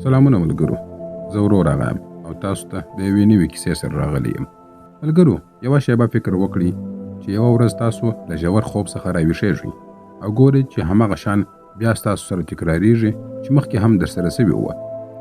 سلامونه ملګرو، زه ورور اغا یم او تاسو ته د یوې نوې کیسې سره راغلی یم. ملګرو، یوه شیبه فکر وکړئ چې یوه ورځ تاسو له ژور خوب څخه راویښیږئ او ګورئ چې هماغه شان بیا ستاسو سره تکراریږي چې مخکې هم درسره سوي وه،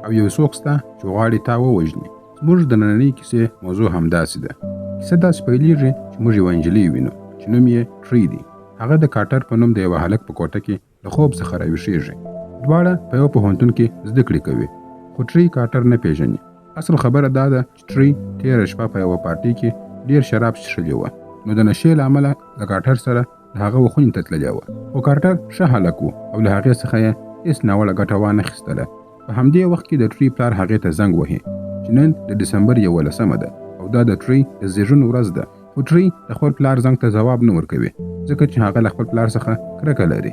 او یو څوک سته چې غواړي تا ووژني. زموږ د نننۍ کیسې موضوع همداسې ده. کیسه داسې پیلیږي چې موږ یوه نجلۍ وینو چې نوم یې ټری دی. هغه د کارټر په نوم د یوه هلک په کوټه کې له خوب څخه راویښیږي. دواړه په یوه پوهنتون کې زده کړې کوي، خو ټری کارټر نه پیژني. اصل خبره دا ده چې ټری تېره شپه په یوه پارټي کې ډېر شراب څښلي وه، نو د نشې له امله له کارټر سره د هغه وخونې ته تللې وه. خو کارټر ښه هلک و او له هغې څخه یې هېڅ ناوړه ګټه وانه خیستله. په همدې وخت کې د ټری پلار هغې ته زنګ وهي چې نن د دسمبر 11 ده او دا د ټری د زیږون ورځ ده. خو ټری د خپل پلار زنګ ته ځواب نه ورکوي، ځکه چې هغه له خپل پلار څخه کرکه لري.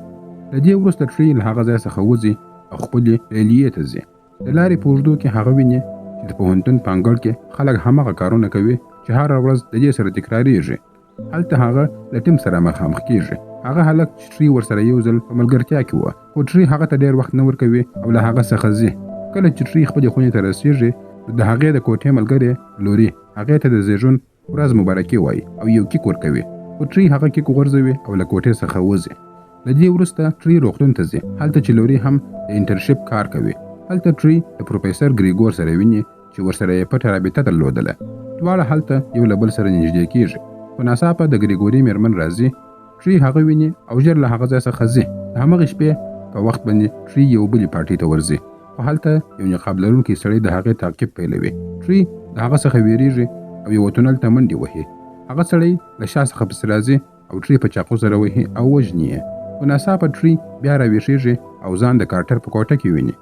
له دې وروسته ټری له هغه ځای څخه وځي او خپلې لیلیې ته ځي. د لارې په اوږدو کې هغه ویني چې د پوهنتون په انګړ کې خلک هماغه کارونه کوي چې هره ورځ د دې سره تکراریږي. هلته هغه له ټیم سره مخامخ کیږي، هغه هلک چې ټری ورسره یو ځل په ملګرتیا کې وه. خو ټری هغه ته ډېر وخت نه ورکوي او له هغه څخه ځي. کله چې ټری خپلې خونې ته رسیږي، نو د هغې د کوټې ملګرې لوري هغې ته د زیږون ورځ مبارکي وایي او یو کیک ورکوي. خو ټری هغه کیک غورځوي او له کوټې څخه وځي. له دې وروسته ټری روغتون ته ځي، هلته چې لوري هم د انټرنشپ کار کوي. هلته ټری د پروفیسر ګریګور سره ویني چې ورسره یې پټه رابطه درلودله. دواړه هلته یو له بل سره نږدې کیږي. خو ناڅاپه د ګریګوري میرمن راځي. ټری هغه ویني او ژر له هغه ځای څخه ځي. د همغې شپې په وخت باندې ټری یو بلې پارټي ته ورځي، خو هلته یو نقاب لرونکی سړی د هغې تعقیب پیلوي. ټری د هغه څخه ویریږي او یوه تونل ته منډې وهي. هغه سړی له شا څخه پسې راځي او ټری په چاقو سره وهي او وژني یې. خو ناڅاپه ټری بیا راویښیږي او ځان د کارټر په کوټه کې ویني.